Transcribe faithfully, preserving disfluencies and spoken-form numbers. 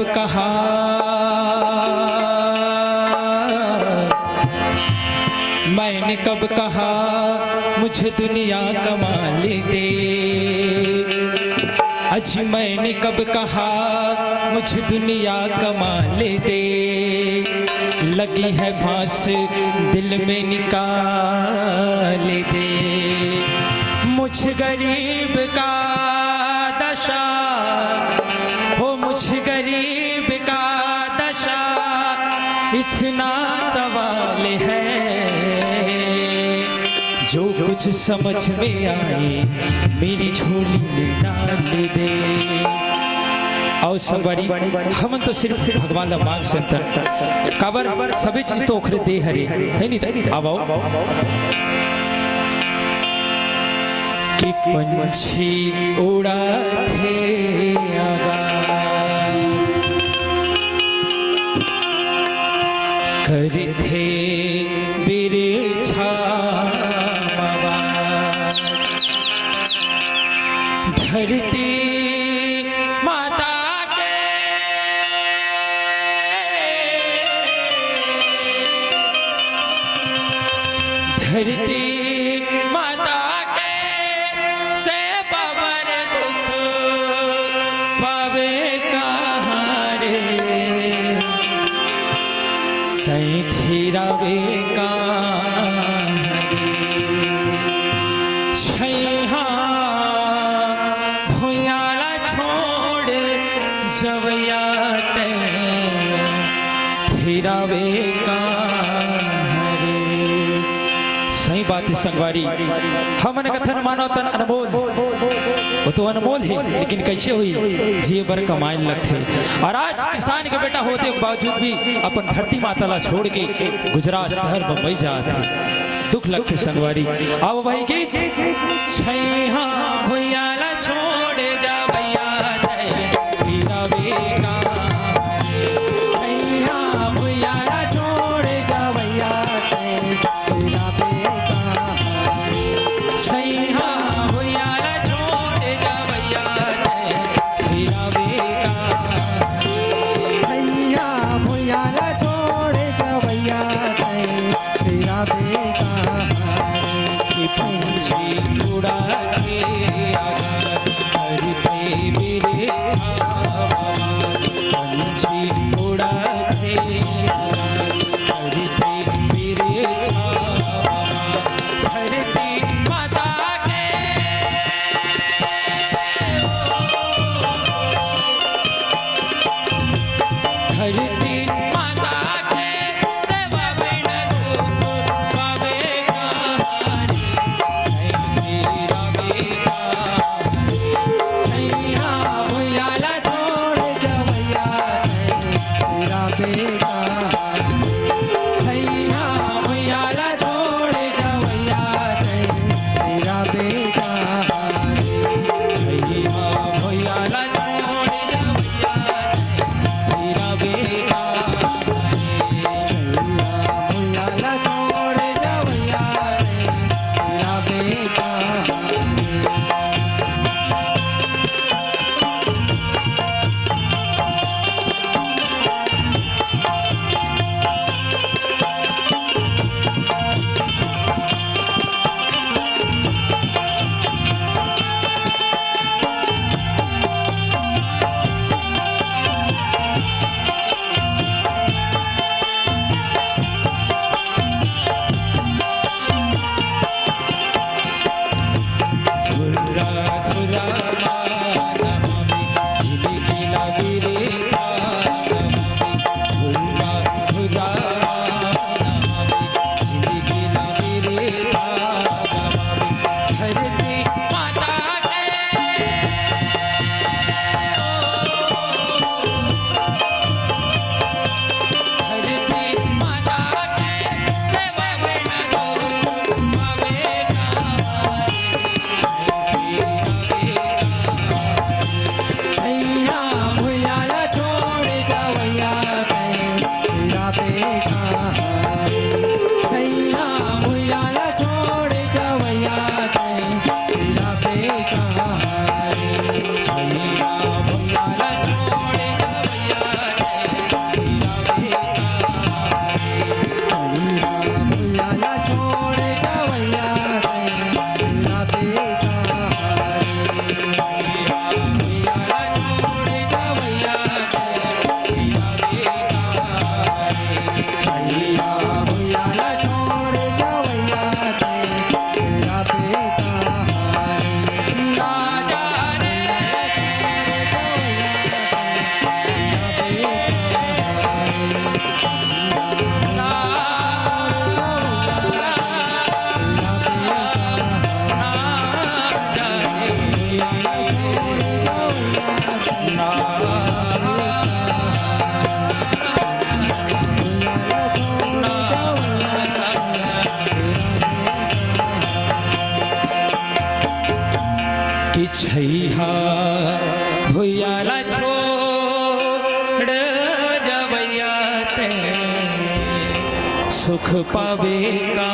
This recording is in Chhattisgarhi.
कहा, मैंने कब कहा मुझे दुनिया का मालिक दे। अजी मैंने कब कहा मुझे दुनिया का मालिक दे। लगी है फांस दिल में निकाल दे। मुझ गरीब का दशा, हो मुझ गरीब का दशा, इतना सवाल है। जो कुछ समझ में आए मेरी झोली में डाल दे। अउ संगवारी, हमन तो सिर्फ भगवान ला मांग सकथन, काबर सबे चीज तो ओखरे दे हरे, हे नी? त आव, आव। कि पंछी उड़ाथे आकाश, करथे बिरछा मवा, धरती माता के, धरती माता के से पावर दुख पावे कहाँ रे। तैं थिरावे कहाँ रे। छैहा भुइयां ला छोड़ जवइया तैं थिरावे कहाँ रे। सही बात हे संगवारी, हमन कथन मानव तन अनमोल, वो तो अनमोल हे, लेकिन कैसे होही, जिए बर कमाए लगथे। अउ आज किसान के बेटा होते के बावजूद भी अपन धरती माता ला छोड़ के गुजरात शहर बम्बई जात हे। दुख लगथे संगवारी। आव भाई गीत। छैहा भुइयां ला छोड़ जवइया तैं थिरावे कहाँ रे। छैहा भुइयां ला छोड़ जवइया तैं थिरावे कहाँ रे। छैहा भुइयां ला छोड़ जवइया तैं थिरावे कहाँ रे। छैहा भुइयां ला छोड़ जवइया तैं थिरावे कहाँ रे। कि पंछी उड़ा के आकाश, धरती कि छइहा भुइयां ला छोड़ जवइया ते सुख पावे का।